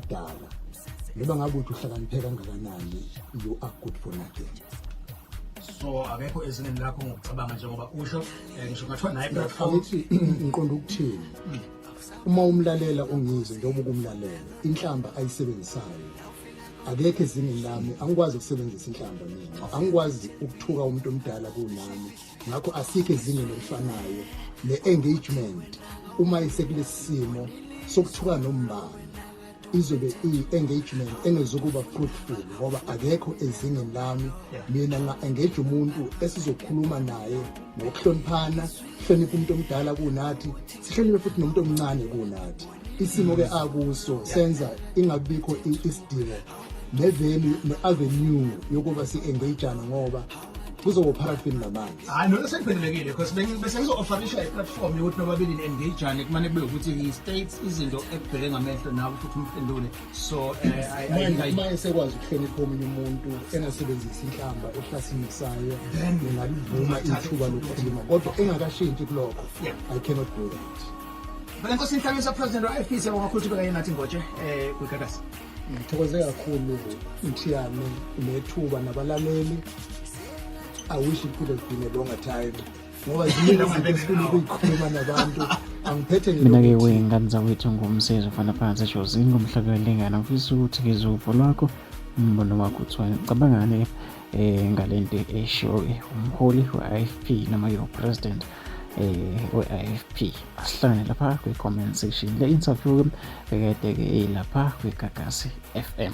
abadala, noma ngabe uthi uhlakaniphe kangakanani, you are good for nothing. So akekho ezingeni lakho ngokucabanga, njengoba usho, ngisho ngathiwa naye platform. Angithi ngiqonda ukuthini? Uma umlalela uNgizwe, njengoba ukumlalela inhlamba ayisebenzisayo, akekho ezingeni lami. Angikwazi ukusebenzisa inhlamba mina, angikwazi ukuthuka umuntu omdala kunami, ngakho asikho ezingeni elifanayo. Le-engagement, uma isekulesi simo sokuthuka nombani, izobe iyi-engagement engezokuba fruitful ngoba akekho ezingeni lami. Mina nga-engage umuntu esizokhuluma naye ngokuhloniphana, hlonipha umuntu omdala kunathi, sihloniphe futhi nomuntu omncane kunathi. Isimo-ke akuso senza ingabikho isidingo ne-venue ne-avenue yokuba si-engage-ane ngoba kuzoba upharafini namanzi. Hayi, nona sengiphendulekile because bese ngizo-offerisha i-platform yokuthi nobabili ni-engage-ane, kumane kube ukuthi he states izinto ekubheke ngamehlo, nawe futhi umphendule. So Manje uma esekwazi ukuhlonipha omunye umuntu, engasebenzisi inhlamba ehlasimbisayo, ngingalivuma ithuba lokukhuluma, kodwa engakashintshi kulokho, I cannot do that. Vele Nkosi Nhlanganiso, president wa-IFP, siyabonga kakhulu ukuthi bekanye nathi ngotshe kwiGagasi. Ngithokoze kakhulu, Mthiyane, nethuba nabalaleli. I wish it could have been a longer time ngoba ziningi izinto esifuna ukuyikhuluma nabantu. Angiphethe Mina-ke ngelokuthi wey'ngane zakwethu, ngumsizi ufana phansi eJozini ngomhlaba ngifisa ukuthi ngizwe uvo lwakho, umbono wakho, kuthiwa cabangani ngalento eshiwo-ke umholi we-IFP noma yo-president we-IFP. Asihlangane lapha kwi-comment section. Le interview-ke bekade-ke ilapha kwiGagasi FM.